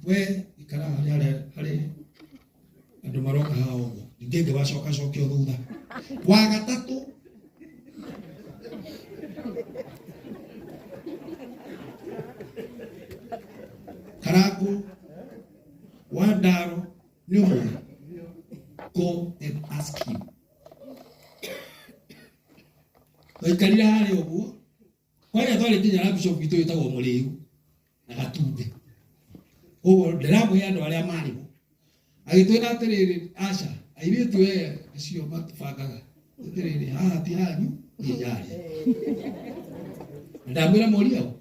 We ikara harĩa harĩa harĩ andũ maroka haha ũguo, ningĩ ngĩbacokacokio thutha. Wa gatatũ Karangu wa Ndaro nĩ ũmwe. Go and ask him. Twaikarire harĩa ũguo kwaria twarĩ nginya na bishop witũ wĩtagwo Mũrĩu na Gatumbe. Ũguo ndĩramwĩra andũ arĩa marĩ ho. Agĩtwĩra atĩrĩrĩ, aca airĩtu we acio matibangaga atĩrĩrĩ, haha ti hanyu niĩ njaria. Na ndamwĩra mũria ũ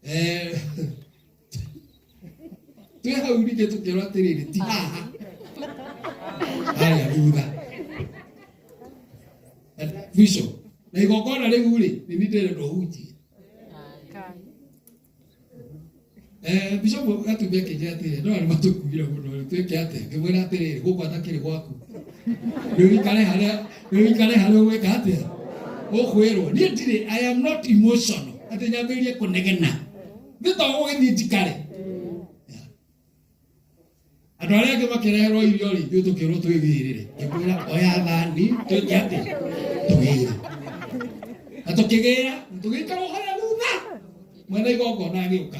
Eh, twĩ hau ningĩ tũkĩrwo atĩrĩrĩ ti haha harĩa thutha bishop na igongona rĩu rĩ nĩ niĩ ndĩrenda ũhunjie. Eh, bishop gatumbi akĩnjĩra atĩrĩ no arĩ matũkuire mũno rĩ twĩke atĩa? Ngĩmwĩra atĩrĩrĩ, gũkũ atakĩrĩ gwaku, rĩu ikare harĩa, rĩu ikare harĩa ũgwĩka atĩa ũkwĩrwo. Niĩ ndirĩ, I am not emotional atĩ nyambĩrĩrie kũnegena nĩ to gũgĩthiĩ njikare. Andũ arĩa angĩ makĩreherwo irio rĩ, ithuĩ tũkĩrwo twĩgĩrĩre. Ngĩkwĩra oya thani twĩke atĩa tũgĩre, na tũkĩgĩra na tũgĩikara o harĩa thutha mwena igongona agĩũka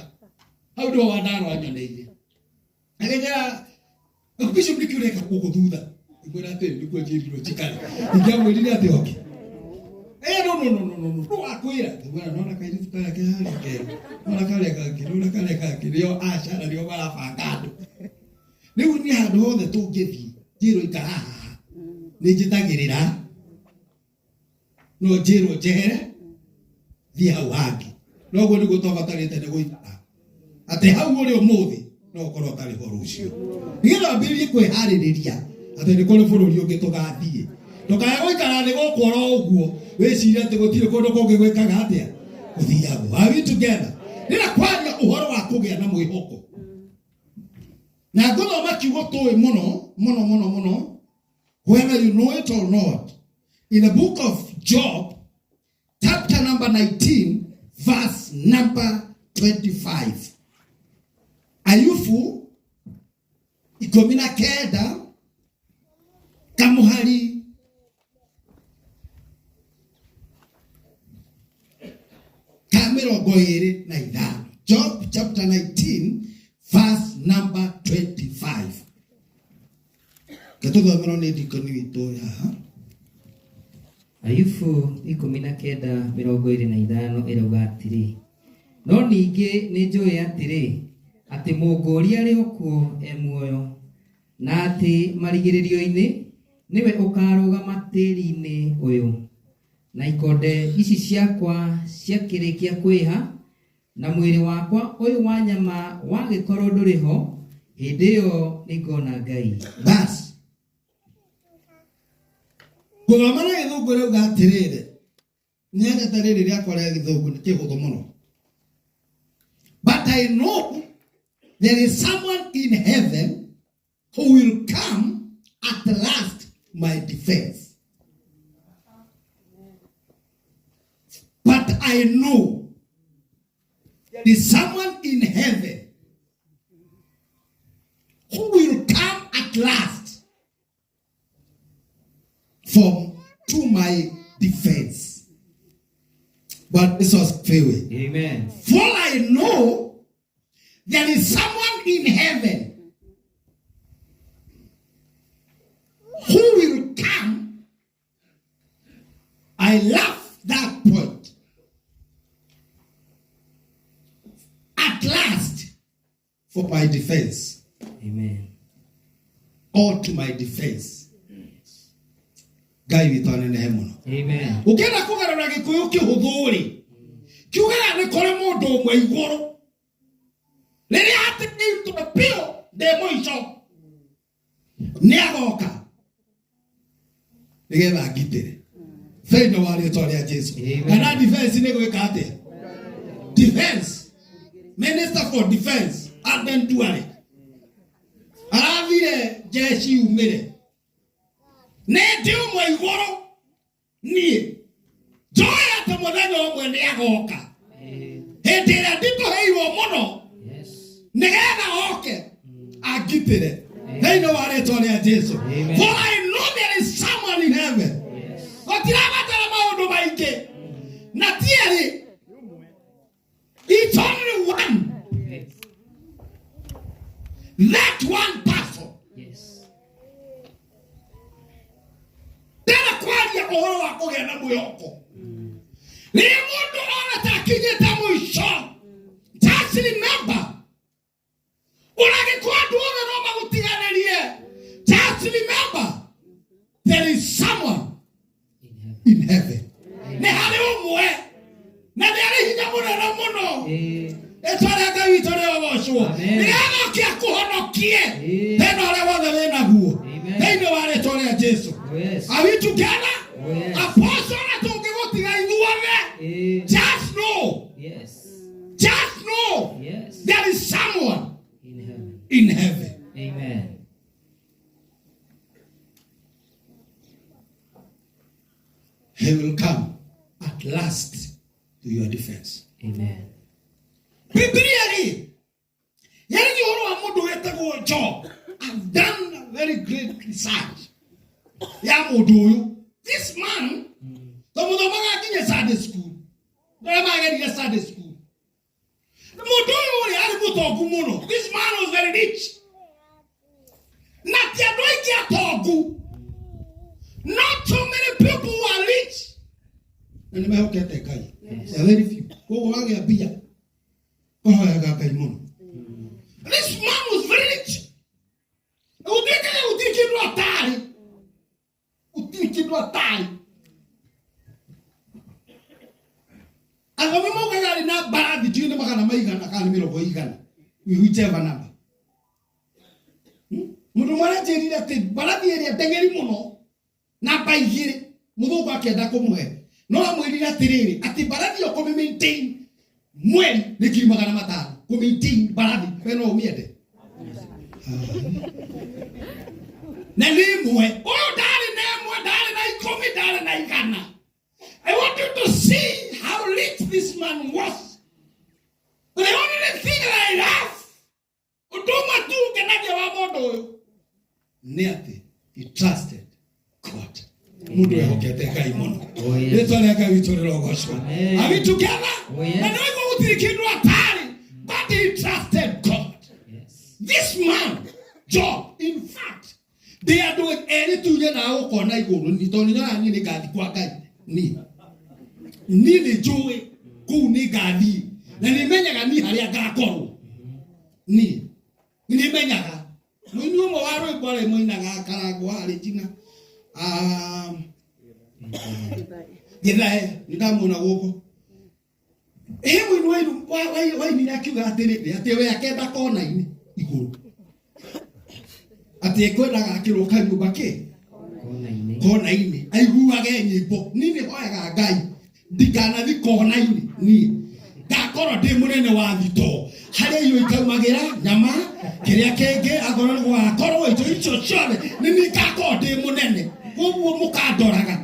hau nĩho Wandaro anyoneire agĩnjĩra, bishop nĩkĩ ũreka gũkũ thutha? Ngĩmwĩra atĩrĩ, nĩkuo njĩrirwo njikare. Ingĩamwĩrire atĩ oke. Eh, no, no, no, no, no, no, ndũgakwĩra. Ngĩmwĩra nona kairĩtu karĩa ke harĩa kerũ, nona karĩa kangĩ, nona karĩa kangĩ, nĩo aca na nĩo marabanga andũ. Rĩu niĩ handũ hothe tũngĩthiĩ, njĩrwo ikara haha, nĩ njĩtagĩrĩra no njĩrwo njehere thiĩ hau hangĩ. Noguo nĩguo twabatarĩte nĩ gũikara atĩ hau ũrĩ ũmũthĩ no ũkorwo ũtarĩ ho rũciũ, nĩgetha wambĩrĩrie kwĩharĩrĩria atĩ nĩ kũrĩ bũrũri ũngĩ tũgathiĩ. Ndũkae gũikara thĩ gũkũ oro ũguo wĩcirie atĩ gũtirĩ kũndũ kũngĩ gwĩkaga atĩa gũthiagwo. Are we together? Rĩrĩa kwaria ũhoro wa kũgĩa na mwĩhoko na ngũthoma kiugo tũĩ mũno mũno mũno mũno, whether you know it or not, in the book of Job chapter number 19 verse number 25. Ayubu 19 kamuhari ka 25. Job chapter 19 verse number 25. Ngatũthomerwo nĩ ndikoni witũ ũyũ haha. Ayubu 19:25 ĩrauga atĩrĩ, no ningĩ nĩ njũĩ atĩrĩ, atĩ mũngũũri arĩ o kuo e muoyo, na atĩ marigĩrĩrio-inĩ nĩwe ũkaarũgama tĩri-inĩ ũyũ. Na ikonde ici ciakwa ciakĩrĩkia kwĩha, na mwĩrĩ wakwa ũyũ wa nyama wagĩkorwo ndũrĩ ho, hĩndĩ ĩyo nĩngona Ngai. Bas gũthoma na gĩthũngũ rĩuga atĩrĩrĩ, nyendete rĩrĩ rĩakwa rĩa gĩthũngũ nĩ kĩhũthũ mũno. But I know there is someone in heaven who will come at last my defense. But I know there is someone in heaven who will come at last from to my defense. But this was failure. Amen. For I know there is someone in heaven who will come. I love that point. At last, for my defense. Amen. Or to my defense. Ngai witũ anenehe mũno. Amen. Ũngĩenda kũgarũra gĩkũyũ kĩhũthũ rĩ, kiugaga nĩ kũrĩ mũndũ ũmwe igũrũ rĩrĩa atĩtwo biũ ndĩ mũico nĩ agoka nĩgetha ngitĩre thĩinĩ wa rĩtwa rĩa Jesu. Amen. Kana defense nĩ gwĩka atĩa? Defense, minister for defense Aden Duale arathire jeshi umĩre nĩ ndĩ ũmwe igũrũ niĩ njoe atĩ mũthenya ũmwe nĩ agoka hĩndĩ ĩrĩa nditũhĩirwo mũno. Nĩgetha oke angitĩre thĩinĩ wa rĩtwa rĩa Jesu. Amen. For I know there is someone in heaven. Yes. Gũtirabatara maũndũ maingĩ na ti erĩ. It's only one. Yes. That one person. Yes. Ndĩrenda kwaria ũhoro wa kũgĩa na mwĩhoko. Rĩrĩa mũndũ ona ta akinyĩte mũico, just remember, ũragĩkorwo andũ othe no magũtiganĩrie, just remember there is someone In heaven. in heaven. Nĩ harĩ ũmwe na nĩ arĩ hinya mũnene mũno. Eh, Rĩtwa rĩa Ngai witũ rĩogocwo. Amen. Nĩgetha oke akũhonokie Eh. thĩna ũrĩa wothe wĩ naguo Amen. thĩinĩ wa rĩtwa rĩa Jesu. Oh, yes. Are we together? Oh, yes. Apostle na tũngĩgũtiga ithuothe. Eh, Just know, yes. just know Yes. there is someone In heaven. in heaven. Amen. He will come at last to your defense. Amen. Bibilia rĩ yaragia ũhoro wa mũndũ wĩtagwo Job. I've done a very great research ya mũndũ ũyũ. This man tũmũthomaga nginya Sunday school. Arĩa magerire Sunday school. Mũndũ ũyũ rĩ arĩ mũtongu mũno. This man was very rich. Na ti andũ aingĩ atongu. Not so many people who are rich. Na nĩ mehokete Ngai. Yes. They are very few. Koguo wagĩa mbia ũhoyaga Ngai mũno. This man was very rich. Gũtuĩkaga gũtirĩ kĩndũ atarĩ. Gũtirĩ kĩndũ atarĩ. Athomi maugaga arĩ na mbarathi ndiũĩ nĩ magana maigana kana nĩ mĩrongo igana. Whichever number. Mũndũ ũmwe aranjĩrire atĩ mbarathi ĩrĩa ndeng'eri mũno namba igĩrĩ mũthũngũ akĩenda kũmũhe no amwĩrire atĩrĩrĩ atĩ mbarathi ĩyo kũmĩ maintain mweri nĩ 500,000 kũ maintain mbarathi we no ũmĩende na nĩ ĩmwe ũyũ ndarĩ na ĩmwe ndarĩ na 10 ndarĩ na 100. I want you to see how rich this man was. The only thing that I love, ũndũ ũmwe tu ũngenagia wa mũndũ ũyũ nĩ atĩ he trusted God. Mũndũ wehokete Ngai mũno. Oh, yes. Rĩtwa rĩa Ngai witũ rĩrogocwo. Amen. Are we together? Oh, yes. Na nĩwaigua gũtirĩ kĩndũ atarĩ, but he trusted God. Yes. This man, Job, in fact, ndĩ andũ erĩ tu nyendaga gũkona igũrũ ni tondũ nyonaga niĩ nĩ ngathiĩ kwa Ngai niĩ niĩ nĩ njũĩ kũu nĩ ngathiĩ na nĩ menyaga niĩ harĩa ngakorwo niĩ nĩ menyaga mũini ũmwe wa rwĩmbo arĩ mũinaga karangwo harĩ njina gĩthae nĩ ndamuona gũkũ ĩ mũini wainire akiuga atĩrĩrĩ atĩ we akenda kona-inĩ igũrũ atĩ ekwendaga akĩrwo kanyũmba kĩ Kona-inĩ. kona-inĩ aiguage nyĩmbo niĩ nĩ hoyaga Ngai ndikanathi kona-inĩ niĩ ngakorwo ndĩ mũnene wa thitoo harĩa irio ikaumagĩra nyama kĩrĩa kĩngĩ akorwo nĩ gũgakorwo indo icio ciothe nĩ niĩ ngakorwo ndĩ mũnene koguo mũkandoraga.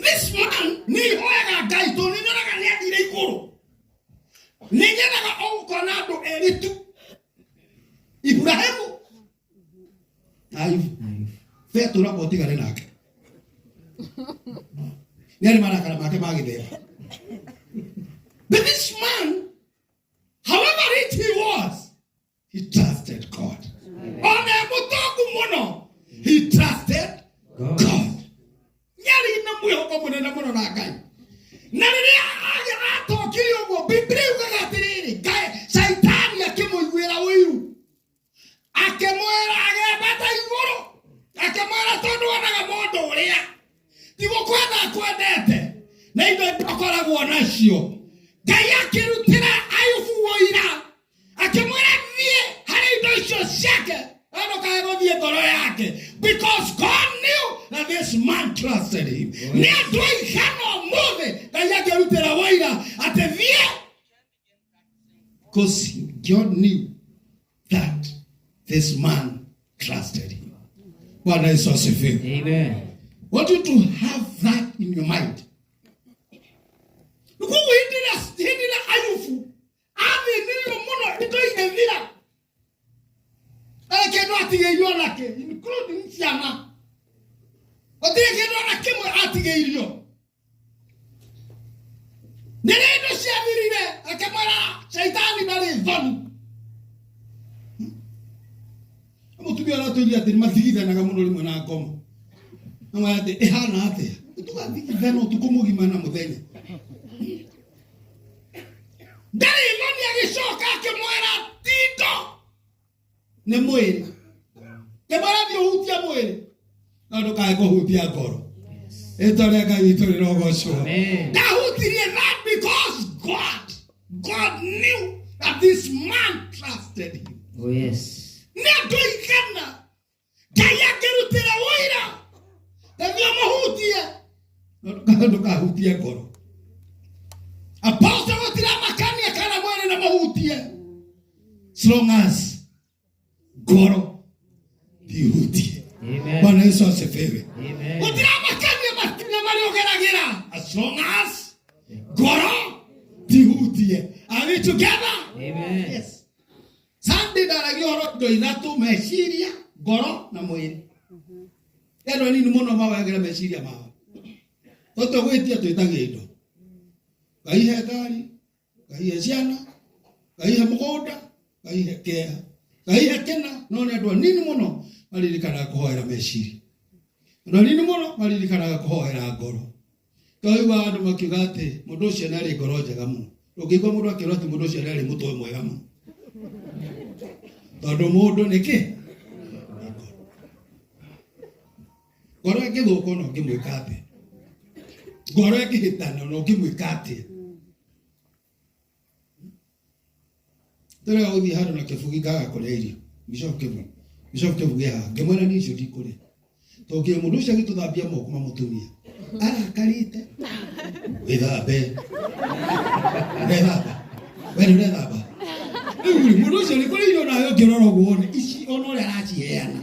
This man nĩ hoyaga Ngai tondũ nĩ nyonaga nĩ athire igũrũ nĩ nyendaga o gũkona andũ erĩ tu Ibrahimu na Ayubu. Ayubu. Petero amba ũtigane nake nĩ arĩ marakara make ma gĩthemba. But this man, however rich he was, he trusted God. Ona e mũtongu mũno, he trusted God. God. Nĩarĩ na mwĩhoko mũnene mũno na Ngai. Na rĩrĩa atokire ũguo, Biblia yugaga atĩrĩrĩ, Ngai Caitani akĩmũiguĩra ũiru akĩmwĩra agĩambata igũrũ akĩmwĩra tondũ wonaga mũndũ ũrĩa ti gũkwenda akwendete na indo ũkoragwo nacio. Ngai akĩrutĩra Ayubu ũira akĩmwĩra thiĩ harĩ indo icio ciake na ndũkae gũthiĩ ngoro yake because God knew that this man trusted him. Nĩ andũ aigana ũmũthĩ Ngai akĩrutĩra ũira atĩ thiĩ because God knew that this man trusted him. Bwana Yesu asifiwe. Amen. I want you to have that in your mind. Koguo hĩndĩ ĩrĩa Nĩrĩ indo ciathirire akĩmwĩra caitani ndarĩ thoni. Mũtumia ũratwĩrire atĩ nĩmathigithanaga mũno rĩmwe na ngoma. Amwĩra atĩ ĩhana atĩa? Tũgathigithana ũtukũ mũgima na mũthenya. Ndarĩ thoni agĩcoka akĩmwĩra tindo nĩ mwĩrĩ. Kĩmwĩra thiĩ ũhutie mwĩrĩ no ndũkae kũhutia ngoro. Rĩtwa rĩa Ngai witũ rĩrogocwo. Amen. Ndahutirie that because God knew that this man trusted him. Oh yes. Nĩ andũ aigana Ngai akĩrutĩra ũira tathiĩ ũmũhutie no ndũkahutie ngoro. Apostle gũtiramakania kana mwĩrĩ na mũhutie as long as ngoro ndihutie. Amen. Bwana Yesu asifiwe. Amen. Gũtiramakania makinya marĩa ũgeragĩra as long as ngoro ndihutie. Are we together? Amen. Yes. Sunday ndaragia ũhoro indo ithatũ meciria, ngoro na mwĩrĩ. Andũ anini mũno mahoyagĩra meciria mao. Tũtue gwĩtia twĩtagia indo. Ngai he ngari, Ngai he ciana, Ngai he mũgũnda, Ngai he kĩeha, Ngai he kĩna, no nĩ andũ anini mũno maririkanaga kũhoera meciria. Andũ anini mũno maririkanaga kũhoera ngoro. Twaigua andũ makiuga atĩ mũndũ ũcio nĩ arĩ ngoro njega mũno. Ndũngĩigua mũndũ akĩrwo atĩ mũndũ ũcio nĩ arĩ mũtwe mwega mũno. Tondũ mũndũ nĩ kĩ? Nĩ ngoro. Ngoro ĩngĩthũka ona ũngĩmwĩka atĩa. Ngoro ĩngĩhĩtana ona ũngĩmwĩka atĩa. Tũrega gũthiĩ handũ na kĩbugi ngaga kũrĩa irio. Bishop Kĩbugi. Bishop Kĩbugi haha. Ngĩmwĩra niĩ icio ndikũrĩa. Tondũ nginya mũndũ ũcio agĩtũthambia moko ma mũtumia. Arakarĩte. Wĩthambe. Ũrethamba. We nĩ ũrethamba. Rĩu rĩ, mũndũ ũcio nĩ kũrĩ irio nawe ũngĩrora ũguo wone ici ona ũrĩa araciheana.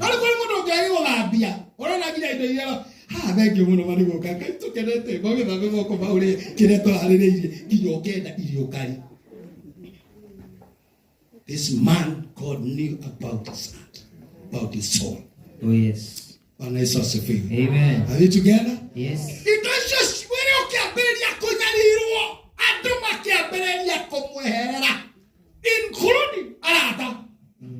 No nĩ kũrĩ mũndũ ũngĩ agĩgũthambia. Ũrona nginya indo iria ha thengiũ mũno marigũka Ngai tũkenete ngogĩthambe moko mau rĩ kĩrĩa tũharĩrĩirie nginya ũkenda irio kari. This man God knew about his heart, about his soul. Oh yes. Bwana Yesu asifiwe. Amen. Are we together? Yes. Indo icio mwĩrĩ ũkĩambĩrĩria kũnyarirwo, andũ makĩambĩrĩria kũmweherera, including arata.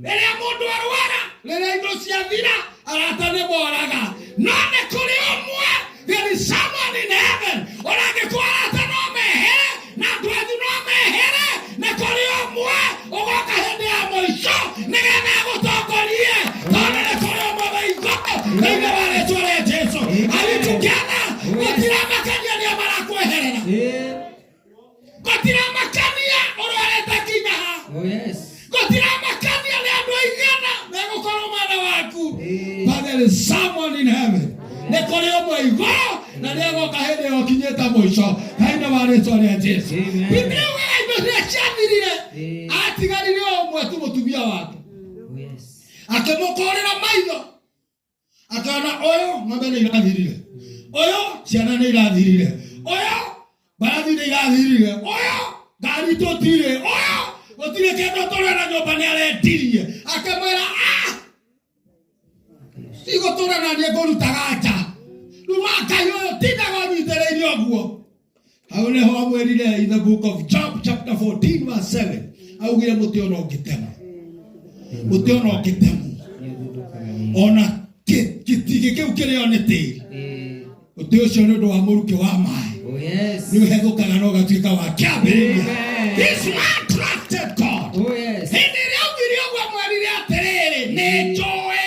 Rĩrĩa mũndũ arwara, rĩrĩa indo ciathira, arata nĩ moraga. No nĩ kũrĩ ũmwe, there is someone in heaven, ũrangĩkorwo arata no mehere, na andũ anyu no mehere, nĩ kũrĩ ũmwe ũgoka hĩndĩ ya mũico nĩgetha agũtongorie, tondũ nĩ kũrĩ ũmwe wĩ igũrũ thĩinĩ wa rĩtwa rĩa Jesu. Are we together? Gũtiramakania nĩo marakweherera. Yeah. Gũtiramakania ũrwarĩte nginya ha. Oh yes. Gũtiramakania nĩ andũ aigana megũkorwo mwena waku. Eh. But there is someone in heaven. Nĩ kũrĩ ũmwe igũrũ na nĩ agoka hĩndĩ ĩyo ũkinyĩte mũico thĩinĩ wa rĩtwa rĩa Jesu. Amen. Biblia yugaga indo iria ciathirire Eh. atigarire o ũmwe tu mũtumia wake. Oh yes. Akĩmũkũrĩra maitho akĩona ũyũ ng'ombe nĩ irathirire, ũyũ ciana nĩ irathirire, ũyũ mbarathi nĩ irathirire, ũyũ ngari tũtirĩ, ũyũ gũtirĩ kĩndũ tũrĩ na nyũmba nĩ arendirie. Akĩmwĩra ah, tigũtũra na niĩ ngũrutaga nja. Rĩu wa Ngai ũyũ tindaga ũnyitĩrĩire ũguo. Hau nĩho amwĩrire in the book of Job chapter 14 verse 7 augire mũtĩ ona ũngĩtemwo, mũtĩ ona ũngĩtemwo ona gĩtingĩ kĩu kĩrĩo nĩ tĩri, Eh. mũtĩ ũcio nĩ ũndũ wa mũrukĩ wa maĩ Oh yes. nĩ ũhethũkaga na ũgatuĩka wa kĩambĩrĩria. Amen. This man trusted God. Oh yes. Hĩndĩ ĩrĩa augire ũguo amwĩrire atĩrĩrĩ, nĩ njũĩ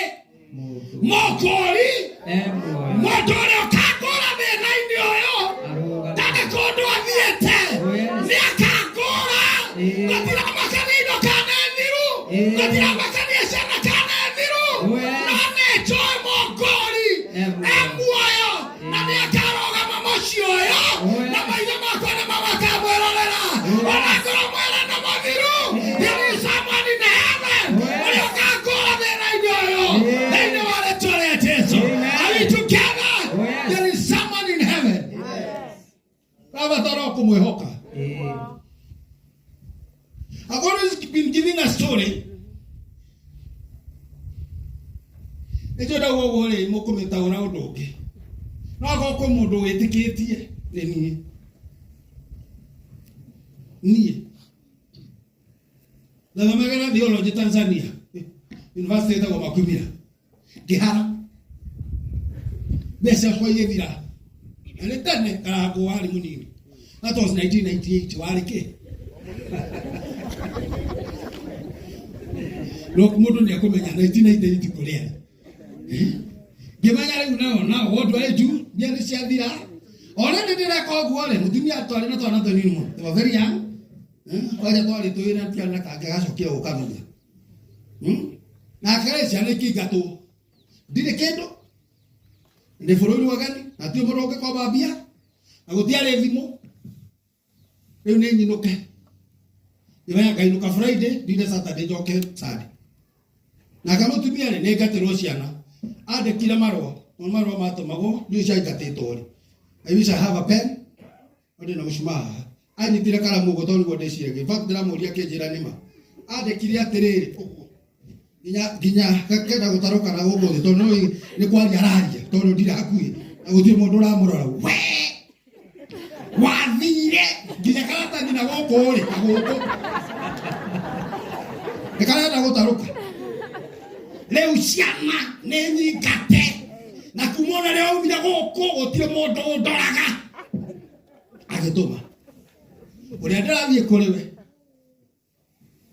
Mũndũ. mũkũri E muoyo. mũndũ ũrĩa ũkangũra thĩna-inĩ ũyũ Arũgame. ndarĩ kũndũ athiĩte Oh yes. nĩ akangũra. Eh. Gũtiramakania indo kana thiru, Eh. gũtiramakania ciana kana thiru, Oh yes. no nĩ njũĩ mũkũri E muoyo. e muoyo na nĩ akarũgama mũciĩ ũyũ Oh yes. na maitho makwa nĩ makamwĩrorera ona ngorwo mwĩrĩ nĩ mũthiru. There is someone in heaven ũrĩa ũkangũra thĩna-inĩ ũyũ thĩinĩ wa rĩtwa rĩa Jesu. Amen. Are we together? Oh, yes. There is someone in heaven. Rabatara kũmwĩhoka. Eh. I've always been giving a story. Nĩkĩo ndauga ũguo rĩ, mũkũmĩtaũra ũndũ ũngĩ. No akorwo kwĩ mũndũ wĩtĩkĩtie nĩ niĩ. Niĩ ndathomagĩra theology Tanzania, university ĩtagwo Makumira. Ngĩhara mbeca ciakwa igĩthira, na nĩ tene Karangũ warĩ mũnini. That was 1998. Warĩ kĩ no mũndũ nĩ ekũmenya 1998 kũrĩa. Ngĩmenya rĩu nao nao, what do I do? Mbia nĩ ciathira. Already ndĩreka ũguo rĩ, mũtumia twarĩ na twana tũnini mũno. They were very young. Kwanja twarĩ twĩna tiana kangĩ gacokire gũka thutha. Nake rĩ, ciana ikĩingatwo, ndirĩ kĩndũ, ndĩ bũrũri wageni na ti mũndũ ũngĩkomba mbia na gũtiarĩ thimũ. Rĩu nĩ nyinũke, ngĩmenya ngainũka Friday, ndinde Saturday, njoke Sunday. Nake mũtumia rĩ, nĩ ngatĩrwo ciana. Andĩkire marũa, no marũa matũmagwo ndiũ ciaingatĩtwo rĩ. I wish I have a pen, no ndĩ na mũcumaa haha. Anyitire karamu ũguo tondũ nĩguo ndĩciragia. In fact, ndĩramũria akĩnjĩra nĩma. Andĩkire atĩrĩrĩ ũguo nginya nginya kenda gũtarũka na gũkũ thĩ, tondũ nĩ kwaria araria, tondũ ndirĩ hakuhĩ na gũtirĩ mũndũ ũramũrora. We wathire nginya karatathi na gũkũ rĩ, na gũkũ nĩ karenda gũtarũka. Rĩu ciana nĩ nyingate, na kuma ona rĩo aumire gũkũ gũtirĩ mũndũ ũndoraga. Agĩtũma ũrĩa ndĩrathiĩ kũrĩ we,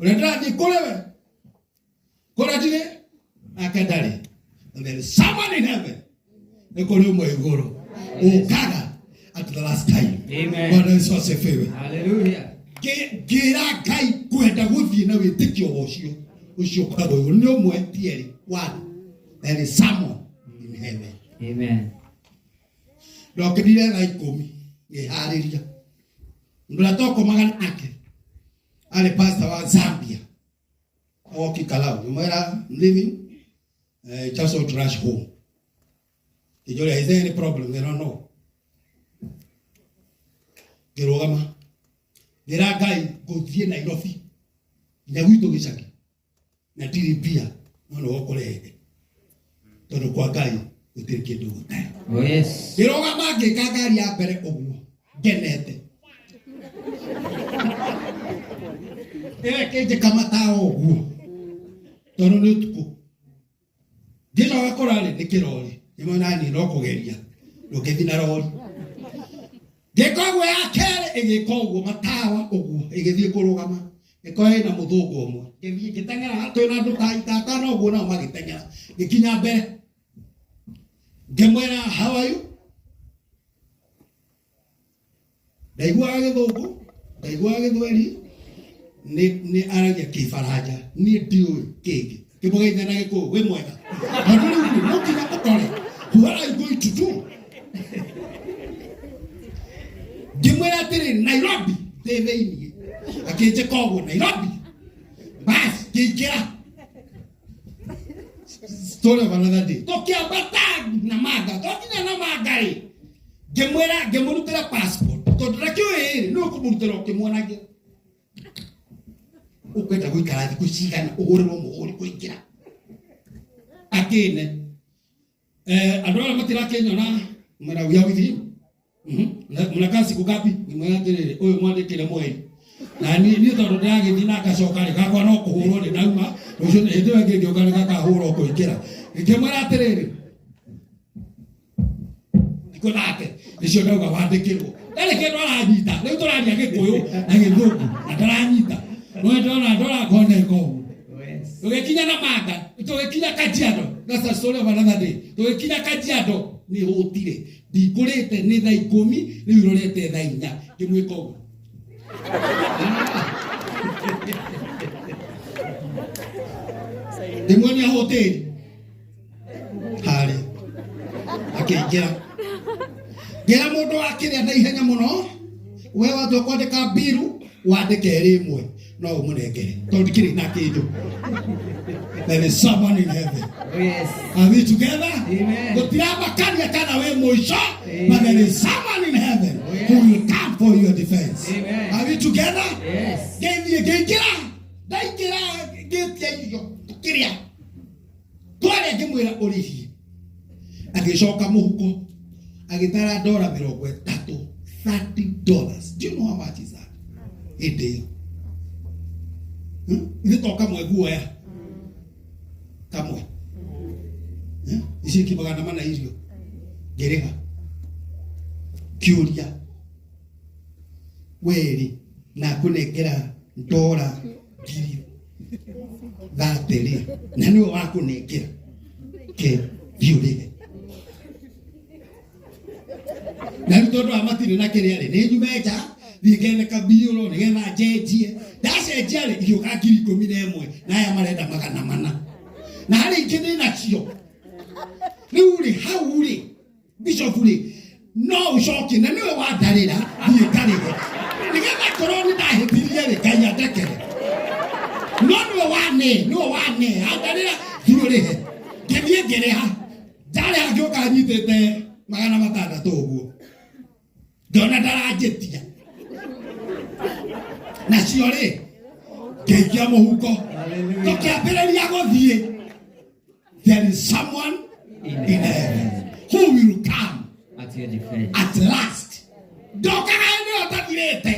ũrĩa ndĩrathiĩ kũrĩ we, kũrĩa ndirĩ nake ndarĩ. And there is someone in heaven. Nĩ kũrĩ ũmwe igũrũ ũkaga at the last time. Amen. Bwana Yesu asifiwe. Hallelujah. Ngĩra Ngai kwenda gũthiĩ na wĩtĩkio wa ũcio ũcio ũkoragwo igũrũ. Nĩ ũmwe, ti erĩ. One, there is someone in heaven. Amen. Ndokĩrire thaa 10, ngĩharĩria. Mũndũ ũrĩa twakomaga nake arĩ pastor wa Zambia, oki Kalau. Ngĩmwĩra, "I'm leaving, just want to rush home." Ngĩnjũria, "Is there any problem?" Ngĩra, "No." Ngĩrũgama, ngĩra Ngai ngũthiĩ Nairobi nginya gwitũ gĩcagi na ndirĩ mbia, no nĩ ũkũrehe, tondũ kwa Ngai gũtirĩ kĩndũ gũtarĩ. Oh yes. Ngĩrũgama, ngĩka ngari ya mbere ũguo ngenete, ĩyo ĩkĩnjĩka matawa ũguo tondũ nĩ ũtukũ. Ngĩcoka kũrarĩ nĩ kĩrori, nĩmona niĩ no kũgeria ndũngĩthiĩ na rori. Ngĩka ũguo ya kerĩ, ĩgĩka ũguo matawa ũguo, ĩgĩthiĩ kũrũgama, ĩkorwo ĩna mũthũngũ ũmwe. Ngĩthiĩ ngĩteng'era, twĩna andũ ta atano ũguo, nao magĩteng'era. Ngĩkinya mbere, ngĩmwĩra, "How are you?" Ndaiguaga gĩthũngũ, ndaiguaga gĩthweri, nĩ aragia kĩbaranja, niĩ ndiũĩ kĩngĩ. Kĩmũgeithia na gĩkũyũ, "Wĩ mwega?" Tondũ rĩu rĩ, no nginya ũtore, what are you going to do? Ngĩmwĩra atĩrĩ, "Nairobi ndĩ thĩiniĩ." Akĩnjĩka ũguo, "Nairobi." Bas, ngĩingĩra. Story of another day. Tũkĩambata na manga, twakinya na manga rĩ, ngĩmwĩra, ngĩmũrutĩra passport, tondũ ndakĩũĩ rĩ, nĩ ũkũmũrutĩra ũkĩmuonagia. Ũkwenda gũikara thikũ cigana ũhũrĩrwo mũhũri kũingĩra akĩne? Andũ arĩa matirakĩnyona mwena, we are with him. Mnakaa siku ngapi? Ngĩmwĩra atĩrĩrĩ, ũyũ mwandĩkĩre mweri na niĩ tondũ ndĩragĩthiĩ na ngacoka rĩ, gakwa no kũhũrwo nĩ ndauma rũciũ, hĩndĩ ĩyo ĩngĩ ngĩũka nĩ gakahũrwo kũingĩra. Ngĩmwĩra atĩrĩrĩ, thikũ nake nĩcio ndauga wandĩkĩrwo, ndarĩ kĩndũ aranyita. Rĩu tũraria gĩkũyũ na gĩthũngũ na ndaranyita, no ndona ndora ngona ĩka ũguo. Oh yes. Tũgĩkinya na manga, tũgĩkinya Kajiado. That's a story of another day. Tũgĩkinya Kajiado, nĩ hũtire, ndingũrĩte, nĩ thaa 10 rĩu irorete thaa 4. Ngĩmwĩka ũguo, ngĩmuonia hoteli harĩa, akĩingĩra. Ngĩra mũndũ wa kĩrĩa na ihenya mũno, we watua kwandĩka mbiru, wandĩke ĩrĩ ĩmwe no ũmũnengere, tondũ ndikĩrĩ na kĩndũ. There is someone in heaven. Oh yes. Are we together? Amen. Gũtiramakania kana wĩ mũico, Amen. but there is someone in heaven Oh, yes. who will come for your defense. Amen. Are we together? Yes. Ngĩthiĩ ngĩingĩra, ndaingĩra ngĩtia irio, tũkĩrĩa, twarĩa, ngĩmwĩra ũrĩhie. Agĩcoka mũhuko. Agĩtara ndora 30, $30. Do you know how much is that? Hĩndĩ ĩyo. Ithe to kamwe guoya. Kamwe. Ici ingĩ 400 irio. Ngĩrĩha. Kĩũria. Werĩ na kũnengera ndora 30,000 rĩ, na nĩwe wakũnengera ke thiĩ ũrĩhe. Na rĩu tondũ aya matirĩ na kĩrĩa rĩ, nĩ nyume nja thiĩ ngene kambiũrũ nĩgetha njenjie. Ndacenjia rĩ, igĩũka 11,000 na aya marenda 400. Na harĩ ingĩ ndĩ nacio. Rĩu rĩ, hau rĩ, bishop rĩ, no ũcokie na nĩwe wandarĩra thiĩ ngarĩhe nĩgetha korwo nĩ ndahĩtirie rĩ, Ngai andekere. No nĩwe wane, nĩwe wane, andarĩra thiĩ ũrĩhe. Ngĩthiĩ ngĩrĩha. Ndarĩha ngĩũka nyitĩte 600 ũguo. Ndona ndaranjĩtia. Nacio rĩ, ngĩikia mũhuko. Tũkĩambĩrĩria gũthiĩ. There is someone in heaven who will come At your defense. at last. Ndokaga hĩndĩ ĩyo ũtathirĩte.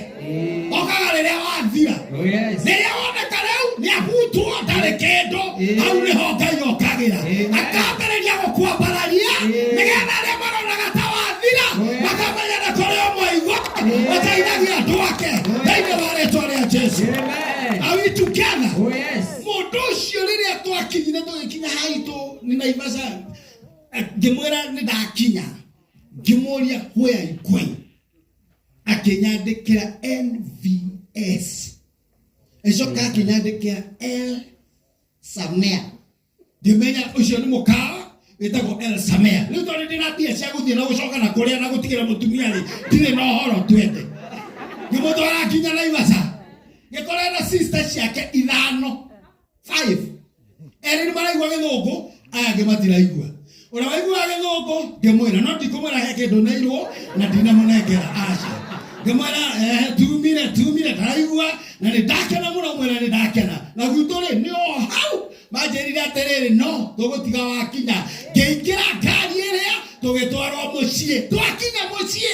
Okaga rĩrĩa wathira. Oh yes. Rĩrĩa woneka rĩu nĩ abutwo ndarĩ kĩndũ, hau nĩho Ngai okagĩra. Akambĩrĩria gũkwambararia nĩgetha arĩa maronaga ta wathira makamenya na kũrĩ ũmwe igũrũ ũteithagia andũ ake thĩinĩ wa rĩtwa rĩa Jesu. Amen. Are we together? Oh yes. Mũndũ ũcio rĩrĩa twakinyire tũgĩkinya haitũ nĩ Naivasha, ngĩmwĩra nĩ ndakinya, ngĩmũria where are you going, akĩnyandĩkĩra NVS, ĩcoka akĩnyandĩkĩra L Samea. Ngĩmenya ũcio nĩ mũkawa wĩtagwo El Samea. Rĩu tondũ ndĩna mbia cia gũthiĩ na gũcoka na kũrĩa na gũtigĩra mũtumia rĩ, ndirĩ na ũhoro twende. Ngĩmũtwara nginya Naivasha, ngĩkora na sister ciake ithano, 5. Erĩ nĩ maraigua gĩthũngũ, aya angĩ matiraigua. Ũrĩa waiguaga gĩthũngũ ngĩmwĩra, no ndikũmwĩra he kĩndũ neirwo na ndinamũnengera, aca. Ngĩmwĩra tumire ndaraigua na nĩ ndakena mũno, mwĩra nĩ ndakena. Na gwitũ rĩ nĩ o hau manjĩrire atĩrĩrĩ, no tũgũtiga wakinya. Ngĩingĩra ngari ĩrĩa tũgĩtwarwo mũciĩ. Twakinya mũciĩ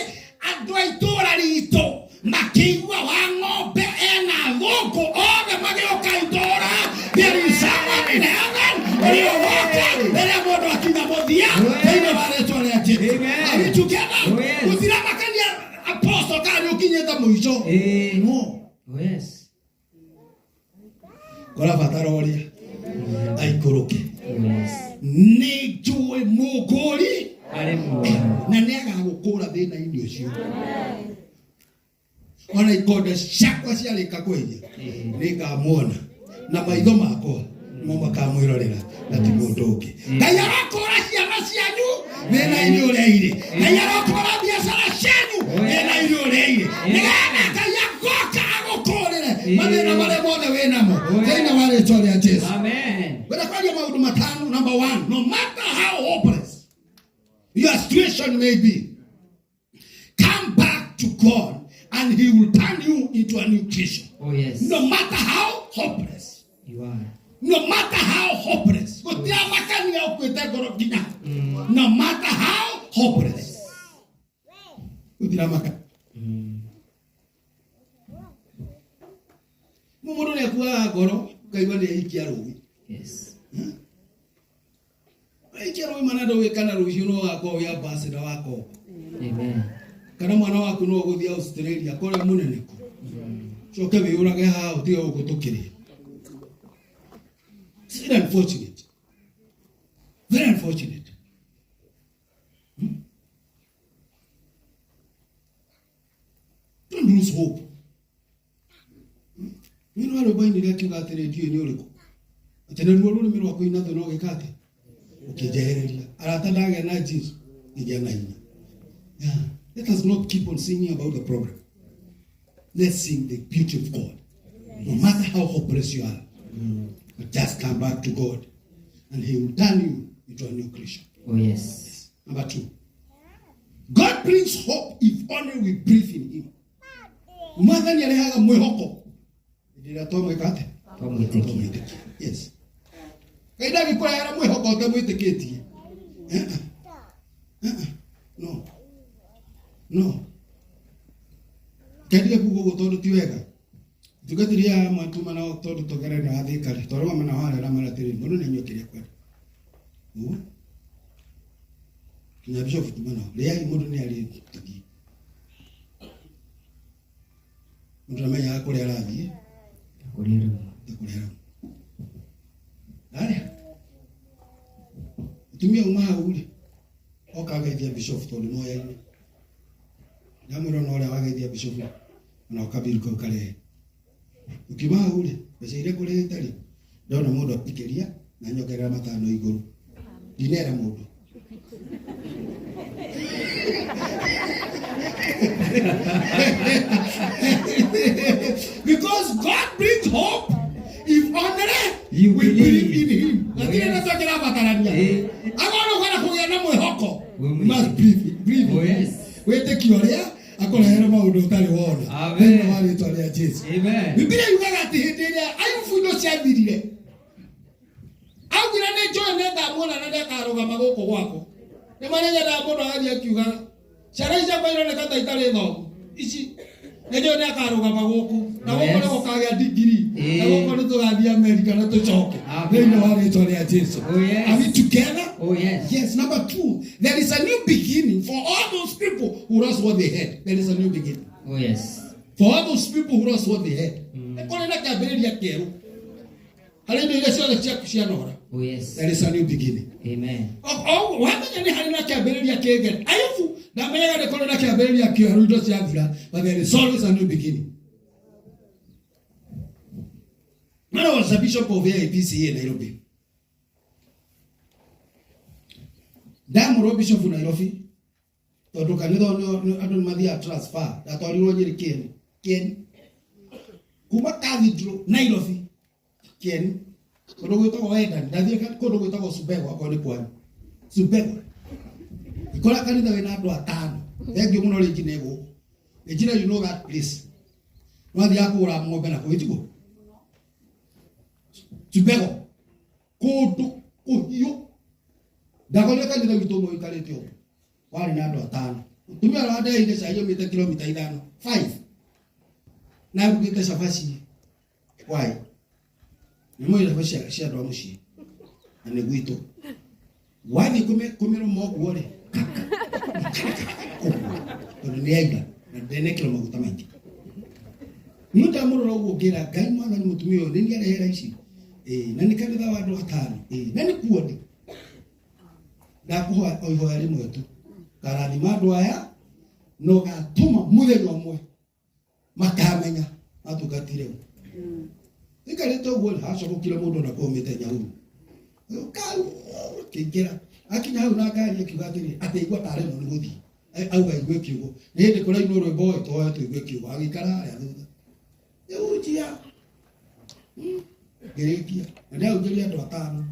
andũ a itũũra ritũ makĩigua wa ng'ombe ena thũngũ, othe magĩũka itũũra. There is someone in heaven ũrĩa ũgoka rĩrĩa mũndũ akinya mũthia thĩinĩ wa rĩtwa rĩa Jesu. Amen. Are we together? Oh, yes. Gũtiramakania apostle kana nĩ ũkinyĩte mũico. No. Oh yes. Kũrabatara ũrĩa aikũrũke. Oh yes. Nĩ njũĩ mũkũri Arĩ muoyo. na nĩ agagũkũra thĩna-inĩ ũcio. Ona ikonde ciakwa ciarĩka kwĩhia nĩ ngamuona na maitho makwa nĩmo makamwĩrorera na ti mũndũ ũngĩ. Ngai arokũra ciana cianyu thĩna-inĩ ũrĩa irĩ. Ngai arokũra biacara cianyu thĩna-inĩ ũrĩa irĩ, nĩgetha Ngai agoka agũkũrĩre mathĩna marĩa mothe wĩ namo thĩinĩ wa rĩtwa rĩa Jesu. Amen. Ngwenda kwaria maũndũ matano. Number 1, no matter how hopeless your situation may be, come back to God and he will turn you into a new creation. Oh yes. No matter how hopeless. You are. No matter how hopeless. Gũtiramakania ũkuĩte ngoro nginya. No matter how hopeless. Gũtiramakania. Mũndũ nĩ akuaga ngoro ũkaigua nĩ aikia rũĩ. Yes. Aikia rũĩ mana ndũĩ kana rũciũ no ũgakorwo wĩ ambassador wa Congo. Amen. Kana mwana waku no ũgũthiĩ Australia kũrĩa mũnene ku. Coke wĩyũrage haha ũtige gũkũ tũkĩrĩa. It's very unfortunate. Very unfortunate. Don't lose hope. Nĩ rwa rwĩmbo ainire akiuga atĩrĩ, ndiũĩ nĩ ũrĩkũ. Atĩ naruo rũrĩmĩ rwaku ina thũ no ũgĩka atĩa? Ũkĩnjehereria. Arata ndagĩa na Jesu, ngĩgĩa na hinya. Yeah. Let us not keep on singing about the problem. Let's sing the beauty of God. No matter how hopeless you are, but just come back to God and he will turn you into a new creation. Oh yes. Number 2, God brings hope if only we believe in him. Mwathani arehaga mwĩhoko hĩndĩ ĩrĩa twamwĩka atĩa? Twamwĩtĩkia. Twamwĩtĩkia. Yes. Ngai ndangĩkũrehera mwĩhoko ũtamwĩtĩkĩtie. No. No kendige kuga ũguo tondũ ti wega. Tungatĩri aya amwe tuma nao tondũ tũgerere na Thika rĩ, twarũgama nao harĩa na mera atĩrĩrĩ, mũndũ nĩ anyue kĩrĩa ekwenda. Ũguo. Kinya bishop tuma nao. Rĩai mũndũ nĩ arĩe tũthiĩ. Mũndũ ndamenyaga kũrĩa arathiĩ. Kũrĩa arauma. Na kũrĩa arauma. Harĩa. Mũtumia uma hau rĩ, oka ageithia bishop tondũ moyaine. Ndamwĩra ona ũrĩa wageithia bishop ona ũkabiru kau karehe. Ũkiuma hau rĩ, mbeca iria ngũrĩhĩte rĩ, ndona mũndũ akĩria na nyongerera matano igũrũ. Ndinera mũndũ. Because God brings hope if only You we believe. believe in him. Lakini Yes. ndio kĩrabatarania. Eh. Akorwo ũkwenda kũgĩa na mwĩhoko, We you must believe, believe. Oh, yes. Wĩtĩkie ũrĩa akũrehere maũndũ ũtarĩ wona. Amen. Thĩinĩ wa rĩtwa rĩa Jesu. Amen. Biblia yugaga atĩ hĩndĩ ĩrĩa Ayubu indo ciathirire, augire nĩ njũĩ nĩ ngamuona na nĩakarũgama gũkũ gwakwa. Nĩ marĩ nyendaga mũndũ agathiĩ akiugaga ciana ici ciakwa ironeka ta itarĩ thomu ici nĩ njũĩ nĩ akarũgama gũkũ na gũkũ Yes. nĩ gũkagĩa ndigiri na Eh. gũkũ nĩ tũgathiĩ Amerika na tũcoke Amen. thĩinĩ wa rĩtwa rĩa Jesu. Oh, yes. Are we together? Oh, yes. Yes. Number two, there is a new beginning for all those people who lost what they had. There is a new beginning. Oh, yes. For all those people who lost what they had. Nĩ kũrĩ na kĩambĩrĩria kĩerũ harĩ indo iria ciothe ciaku cianora. Oh, yes. There is a new beginning. Amen. Wamenya nĩ harĩ na kĩambĩrĩria kĩngĩ. Ayubu ndamenyaga nĩ kũrĩ na kĩambĩrĩria kĩerũ indo ciathira, but there is always a new beginning. When I was a bishop of AIPCA Nairobi, ndamũrwo bishop Nairobi tondũ kanitha ũyũ andũ nĩ mathiaga transfer ndatwarirwo Nyĩrĩ Kĩeni Kĩeni kuma cathedral Nairobi Kĩeni kũndũ gwĩtagwo Wendani ndathiĩ kũndũ gwĩtagwo Subego akorwo nĩ kwanyu Subego ikora kanitha wĩna andũ atano thengiũ mũno rĩngĩ nĩ gũkũ Regina you know that place nwathiaga kũgũra ng'ombe na kũu ĩtiguo Subego kũndũ kũhiũ ndakorire kanitha witũ ũmwe ũikarĩte ũguo warĩ na andũ atano mũtumia ũrĩa wandeheire cai aumĩte kilomita ithano five na arugĩte cabaci wai nĩ mũĩ cabaci cia andũ a mũciĩ na nĩ gwitũ wathiĩ kũmĩrũma ũguo rĩ ũguo tondũ nĩ aira na ndenekĩrwo maguta maingĩ niĩ ndamũrora ũguo ngĩra Ngai mwathani mũtumia ũyũ nĩ niĩ arehera ici ĩĩ na nĩ kanitha wa andũ atano ĩĩ na nĩ kuo ndĩ ndakũhoya o ihoya rĩmwe tu karathima andũ aya na ũgatũma mũthenya ũmwe makamenya matungatire ũ ikarĩte ũguo rĩ hacogokire mũndũ ona kũmĩte nyauru kĩingĩra akinya hau na ngari akiuga atĩrĩ atĩ aigua tarĩ mũno nĩ gũthiĩ auga aigue kiugo nĩ hĩndĩ kũrainwo rwĩmbo ĩ tũhoe tũigue kiugo agĩikara harĩa thutha ĩhunjia ngĩrĩkia na ndahunjĩria andũ atano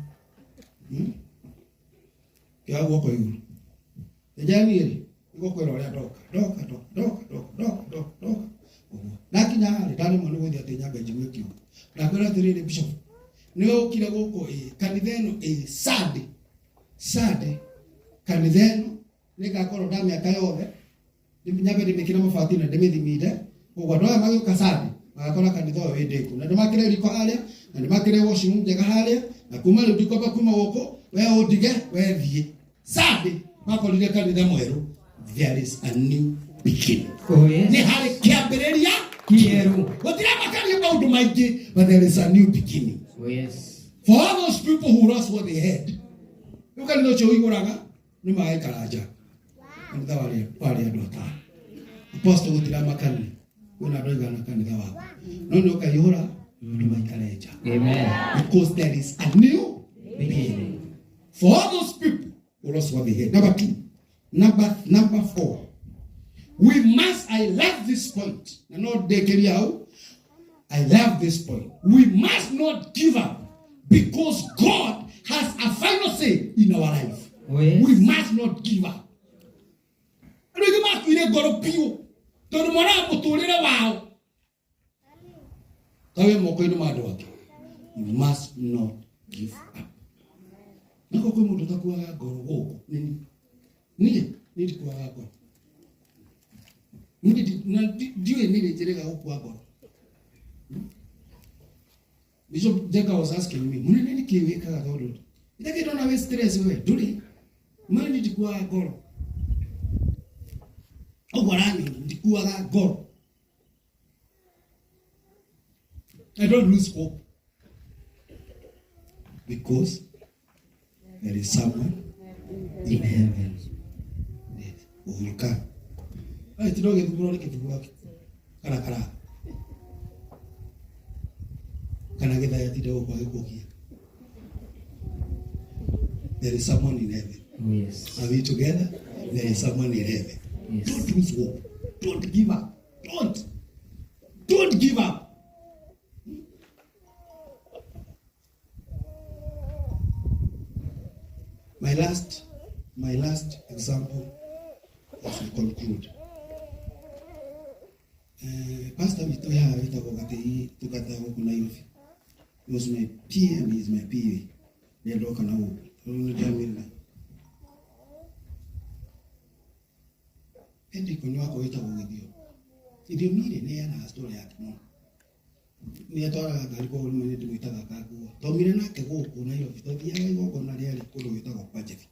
kĩoya guoko igũrũ ĩnjaniĩ rĩ nĩgũkwĩra ũrĩa ndoka ndoka ndoka ndoka ndoka ndoka ndoka ndoka ũguo ndakinya harĩ ndaremwo nĩ gũthiĩ atĩ nyambe njigue kiugo ndakwĩra atĩrĩrĩ bishop nĩ ũkire gũkũ ĩ kanitha ĩno ĩ Sunday Sunday kanitha ĩno nĩngakorwo nda mĩaka yothe nyambe ndĩmĩkĩre mabati na ndĩmĩthiminde koguo andũ aya magĩũka Sunday magakora kanitha ũyũ wĩ ndĩku na ndĩmakĩre riko harĩa na ndĩmakĩre washroom njega harĩa na kuma rĩu ndikwamba kuma gũkũ we ũndige we thiĩ Sunday makorire kanitha mwerũ there is a new beginning. Oh, yes. Nĩ harĩ kĩambĩrĩria Kĩerũ. gũtiramakania maũndũ maingĩ but there is a new beginning. Oh, yes. For all those people who lost what they had rĩu kanitha ũcio ũihũraga nĩ magaikara nja kanitha warĩ andũ atano apostle gũtiramakania kwĩna andũ aigana kanitha waku no nĩ ũkaihũra andũ maikare nja. Amen. Because there is a new beginning for all those people who lost what they had. Number two, number four, we must, I love this point. Na no ndekeria hau. I love this point. We must not give up because God has a final say in our life. Oh, yes. We must not give up. Andũ aingĩ makuire ngoro biũ tondũ monaga mũtũrĩre wao ta wĩ moko-inĩ ma andũ angĩ. You must not give up. Nako kwĩ mũndũ ũtakuaga ngoro gũkũ nĩ niĩ. Niĩ niĩ ndikuaga ngoro. Na ndiũĩ nĩ rĩ njĩrĩga gũkua ngoro. Bishop Jeka was asking me, munene nĩ kĩĩ wĩkaga tondũ ithakĩ ndona wĩ stress we ndũrĩ mani ndikuaga ngoro ũguo aranyona ndikuaga ngoro. I don't lose hope because there is someone in heaven. Yes, who will come. Ai tino gĩthuguro nĩ kĩbugura kana kara kana gĩthaya tinde gũkũ agĩkũgia. There is someone in heaven. Oh, yes. Are we together? There is someone in heaven. Yes. Don't lose hope. Don't give up. Don't. Don't give up. My last example as we conclude. Pastor witũ haha wĩtagwo Gatĩi tũkata gũkũ Nairobi. He was my PM, he is my PA. Rĩrĩa ndoka na gũkũ. Rĩu nĩ ndamwĩrire. Hendiko wakwa wĩtagwo Gĩthio. Gĩthiomi rĩ nĩ ena story yake mũno. Nĩ atwaraga ngari koguo rĩmwe nĩ ndĩmwĩtaga akangua. Twaumire nake gũkũ Nairobi twathiaga igongona rĩarĩ kũndũ gwĩtagwo kwa Njebi.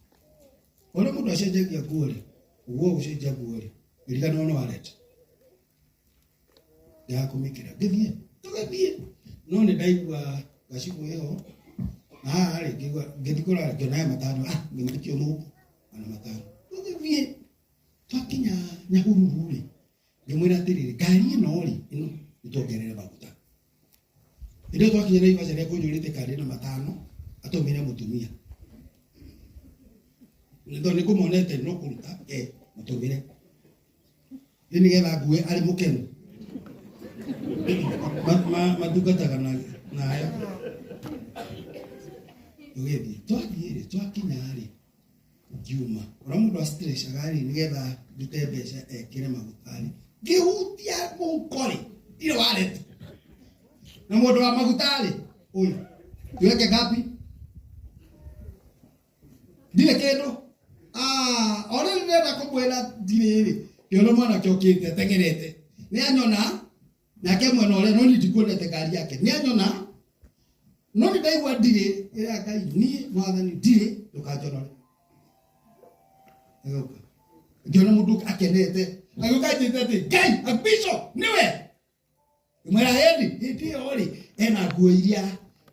Ũrĩa mũndũ acenjagia nguo rĩ, ũguo gũcenjia nguo rĩ, ngĩriganĩrwo nĩ wallet. Ndiaga kũmĩkĩra. Ngĩthiĩ, tũgĩthiĩ. No nĩ ndaigua gacibũ ĩho, na haha rĩ, ngĩigua ngĩthiĩ kũrora ngĩona he matano, ah, ngĩmaikia mũhuko, mana matano. Tũgĩthiĩ, twakinya Nyahururu rĩ, ngĩmwĩra atĩrĩrĩ, ngari ĩno rĩ, ĩno nĩtuongerere maguta. Hĩndĩ ĩyo twakinya Naivasha nĩ ekũnjũrĩte ngari na matano, atũmĩre mũtumia. Nĩ tondũ nĩ ngũmonete no kũruta, mũtũmĩre. Rĩu nĩgetha ngue arĩ mũkenu. Matungataga nayo. Tũgĩthiĩ, twathiĩ rĩ, twakinya rĩ, ngiuma. Ũrĩa mũndũ astrecaga rĩ, nĩgetha ndute mbeca ekĩre maguta rĩ, ngĩhutia mũhuko rĩ, ndirĩ wallet. Na mũndũ wa maguta rĩ, ũyũ, tuweke ngapi? Ndirĩ kĩndũ. Ah, o rĩu ndĩrenda kũmwĩra ndirĩ rĩ, ngĩona mwanake ũkĩte ateng'erete. Nĩ anyona, nake mwena ũrĩa, no niĩ ndikuonete ngari yake. Nĩ anyona, no nĩ ndaigua ndirĩ, ĩra Ngai, niĩ mwathani ndirĩ, ndũkanjonore. Agĩũka. Ngĩona mũndũ akenete, agĩũka anjĩte atĩ, Ngai, a bishop, nĩwe. Ngĩmwĩra ĩni, hĩndĩ ĩyo rĩ, ena nguo iria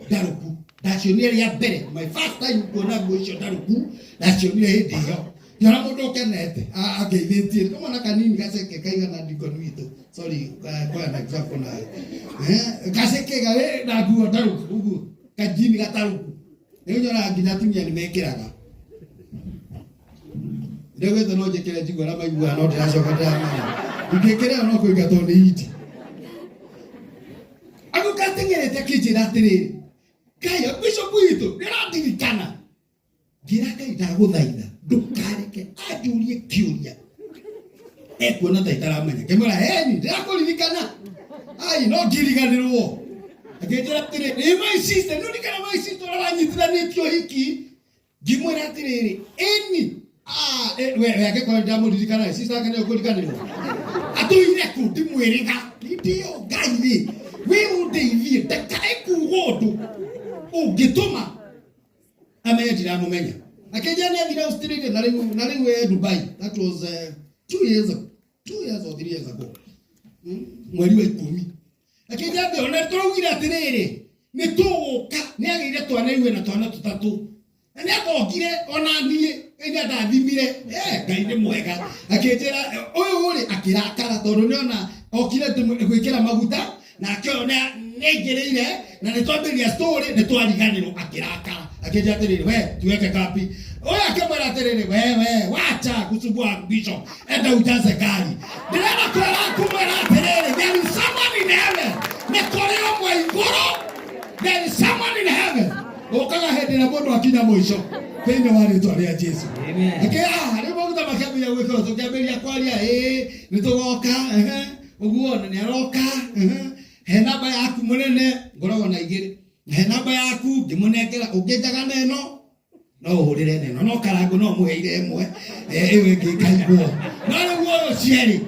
ndarũku. Ndacionire rĩa mbere, my first time kuona nguo icio ndarũku, ndacionire hĩndĩ ĩyo. Ngĩona mũndũ ũkenete, angeithĩtie, kamwana kanini gaceke kaigana ndikoni witũ. Sorry, kwa an example nawe. Gaceke na nguo ndarũku ũguo, kajini gatarũku. Rĩu nyonaga nginya atumia nĩ mekĩraga. Ndĩgwĩte no njĩkĩre njigua arĩa maiguaga no ndĩracoka ndĩramenya. Ingĩkĩra no kũingatwo nĩ iti. Agũka ateng'erete akĩnjĩra atĩrĩrĩ, Ngai, bishop witũ, nĩũrandirikana. Ngĩra Ngai ndagũthaitha ndũkareke anjũrie kĩũria ekuona ta itaramenya. Ngĩmwĩra eni ndĩrakũririkana. Ai no ngiriganĩrwo. Akĩnjĩra atĩrĩ, nĩ my sister, nĩũririkana my sister ũrĩa wanyitithanĩtie ũhiki. Ngĩmwĩra atĩrĩrĩ, ĩni, ah, we we angĩkorwo ndamũririkana sister ake nĩwe ũkũriganĩrwo. Atũire kũ ndimwĩrĩga. Hĩndĩ ĩyo Ngai rĩ, wĩ ũndeithie ndakae kuga ũndũ ũngĩtũma amenye ndiramũmenya. Akĩnjĩra nĩ athire Australia na rĩu na rĩu e Dubai. That was 2 years ago, 2 years or 3 years ago. Mweri wa 10. Akĩnjĩra atĩ ona tũraugire atĩrĩrĩ, nĩ tũgũka, nĩ agĩire twana iwe na twana tũtatũ. Na nĩ athokire ona niĩ nĩ andathimire. Ngai nĩ mwega. Akĩnjĩra ũyũ rĩ akĩrakara tondũ nĩ ona okire gwĩkĩra maguta nake ũyũ nĩ aingĩrĩire na nĩ twambĩrĩria story nĩ twariganĩrwo akĩrakara. Akĩnjĩra atĩrĩrĩ, we tuweke kambi. Ũyũ akĩmwĩra atĩrĩrĩ, we we wacha kusumbua bishop, enda ujaze gari. Ndĩrenda kwĩra kumwĩra atĩrĩrĩ, there is someone in heaven. Nĩ kũrĩ ũmwe igũrũ. There is someone in heaven. Ũkaga hĩndĩ ĩrĩa mũndũ akinya mũico thĩinĩ wa rĩtwa rĩa Jesu. Amen. Akĩra rĩu maguta makĩambĩrĩria gwĩkĩrwo tũkĩambĩrĩria kwaria ĩĩ nĩ tũgoka ehe, ũguo na nĩ aroka ehe, he namba yaku mũnene ngoragwo na igĩrĩ he namba yaku ngĩmũnengera ũngĩnjaga na ĩno no ũhũrĩre na ĩno no karango no mũheire ĩmwe ĩyo ĩngĩ ĩkaigwo no rĩu ũyũ cierĩ.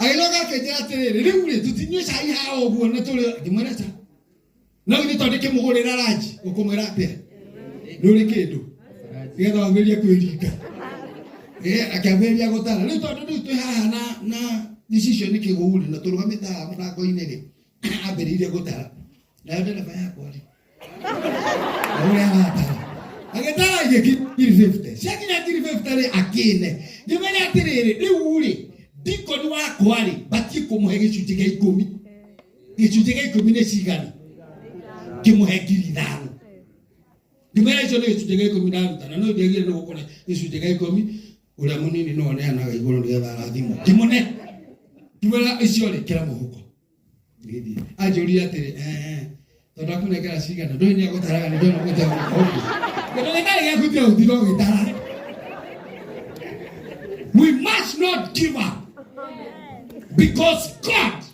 Agĩcoka akĩnjĩra atĩrĩrĩ, rĩu rĩ tũtinyue cai haha ũguo na tũrĩ, ngĩmwĩra ca no githĩ tondũ ndĩkĩmũgũrĩra ranji ũkũmwĩra atĩa, nĩ ũrĩ kĩndũ nĩgetha wambĩrĩrie kwĩringa. Akĩambĩrĩria gũtara rĩu tondũ rĩu twĩ haha na gĩcicio nĩ kĩgũu rĩ, na tũrũgamĩte haha mũrango-inĩ rĩ, ambĩrĩirie gũtara nayo ndereba yakwa rĩ, ũrĩa aratara agĩtara igĩkinya 1,050, ciakinya 1,050 rĩ, akĩne ngĩmenya atĩrĩrĩ, rĩu rĩ ndikoni wakwa rĩ batiĩ kũmũhe gĩcunjĩ gĩa 10. Gĩcunjĩ gĩa 10 nĩ cigana? Ngĩmũhe 5,000. Ngĩmwĩra icio nĩ gĩcunjĩ gĩa 10 ndaruta, na no ndiagire nĩ gũkũne gĩcunjĩ gĩa 10, ũrĩa mũnini no aneanaga igũrũ nĩgetha arathimwo. Ngĩmũne ngĩmwĩra icio rĩ kĩra mũhuko. Ngĩthiĩ anjũria atĩrĩ, tondũ akũnengera cigana, ndũĩ nĩ agũtaraga, nĩ ndona mũte mũhuko kĩndũ gĩtarĩ gĩaku tiga gũtinda ũgĩtara. We must not give up because God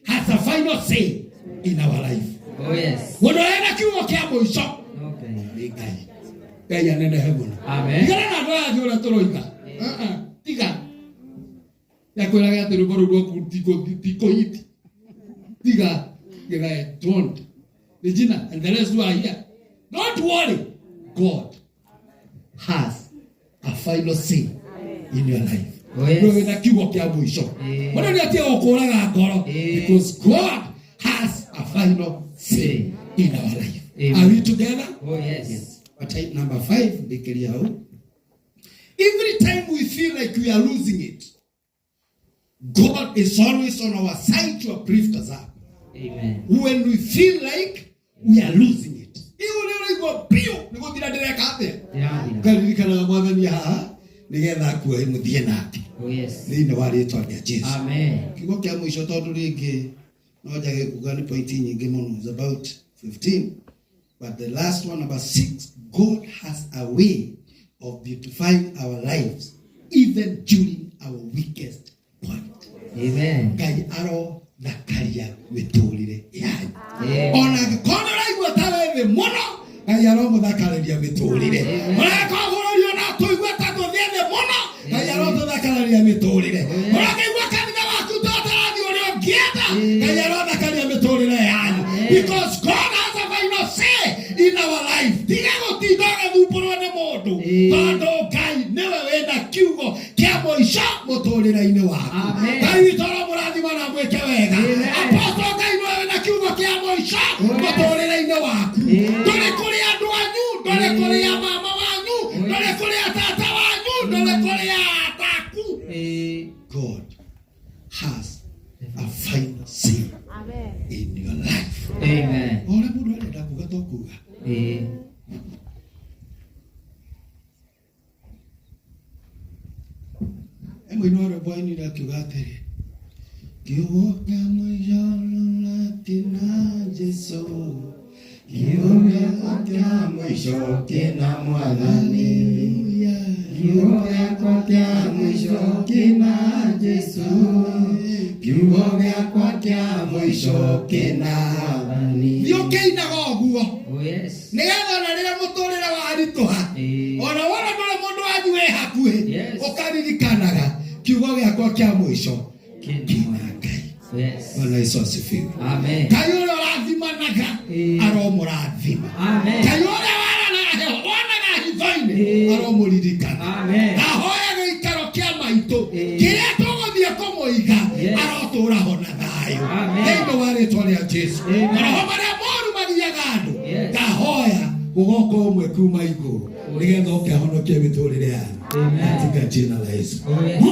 has a final say in our life. Oh yes. Mũndũ ũrĩa na kiugo kĩa mũico Okay. nĩ Ngai. Ngai anenehe mũno. Amen. Tigana na andũ aya angĩ ũrĩa tũroiga. Tiga. Yakwĩraga atĩ rwĩmbo rũu rwaku tikũhiti. Tiga. Gĩthae, don't. Regina and the rest who are here. Don't worry. God has a final say in your life. Oh, yes. Nĩwe wĩna kiugo kĩa mũico. Mũndũ nĩ atige gũkũraga ngoro because God has a final say in our life. Amen. Are we together? Oh yes. But type number 5, ndĩkĩria hau. Every time we feel like we are losing it, God is always on our side to uplift us up. Amen. When we feel like we are losing it. Iu nĩ ũraigua biũ nĩ gũthira ndĩreka atĩa? Ndĩrathira. Ngaririkanaga mwathani haha nĩgetha akuoe mũthiĩ nake Oh yes. thĩinĩ wa rĩtwa rĩa Jesu. Amen. Kiugo kĩa mũico tondũ rĩngĩ no njage kuga nĩ pointi nyingĩ mũno, is about 15. But the last one, number 6, God has a way of beautifying our lives even during our weakest point. Amen. Ngai arothakaria mĩtũrĩre yanyu. Amen. Ona angĩkorwo nĩ ũraigua ta wĩ thĩ mũno, Ngai aromũthakarĩria mĩtũrĩre. Ona angĩkorwo bũrũri ona tũigue ta tũthiĩ thĩ mũno, Ngai arotũthakarĩria mĩtũrĩre. Ona angĩigua kanitha waku ta ũtarathiĩ ũrĩa ũngĩenda, Ngai arothakaria mĩtũrĩre yanyu. Because God has a final say in our life. Tiga gũtinda ũgĩthumbũrwo nĩ mũndũ, tondũ Ngai nĩwe wĩna kiugo kĩa mũico mũtũrĩre-inĩ waku. Amen. Ngai witũ aromũrathima na mwĩke wega. Amen. Apostle Ngai nĩwe wĩna kiugo kĩa mũico mũtũrĩre-inĩ waku. Ndũrĩ kũrĩ andũ anyu, ndũrĩ kũrĩ a mama wanyu, ndũrĩ kũrĩ a tata wanyu, ndũrĩ kũrĩ a ataku. God has a final say in your life. Amen. O ũrĩa mũndũ arenda kuga to kuga. Mũini wa rwĩmbo ainire akiuga atĩrĩ, kiugo kĩa mũico kĩna Jesũ, kiugo gĩakwa kĩa mũico kĩna Mwathani, kiugo gĩakwa kĩa mũico kĩna Jesũ, kiugo gĩakwa kĩa mũico kĩna Mwathani. Thiĩ ũkĩinaga ũguo. Oh yes. Nĩgetha ona rĩrĩa mũtũrĩre waritũha, ona wona ndũrĩ mũndũ wanyu wĩ hakuhĩ, ũkaririkanaga kiugo gĩakwa kĩa mũico kĩna Ngai. Yes. Bwana Yesu asifiwe. Amen. Ngai ũrĩa ũrathimanaga aromũrathima. Amen. Ngai ũrĩa waranaga wonaga hitho-inĩ aromũririkana. Amen. Ahoya gĩikaro kĩa maitũ kĩrĩa tũgũthiĩ kũmũiga arotũra ho na thayũ Amen. thĩinĩ wa rĩtwa rĩa Jesu. Amen. Maroho marĩa moru magiaga andũ Yes. ndahoya gũgoka ũmwe kuma igũrũ nĩgetha ũke ahonokie mĩtũrĩre yanyu Amen. katika jina la Yesu. Oh yes.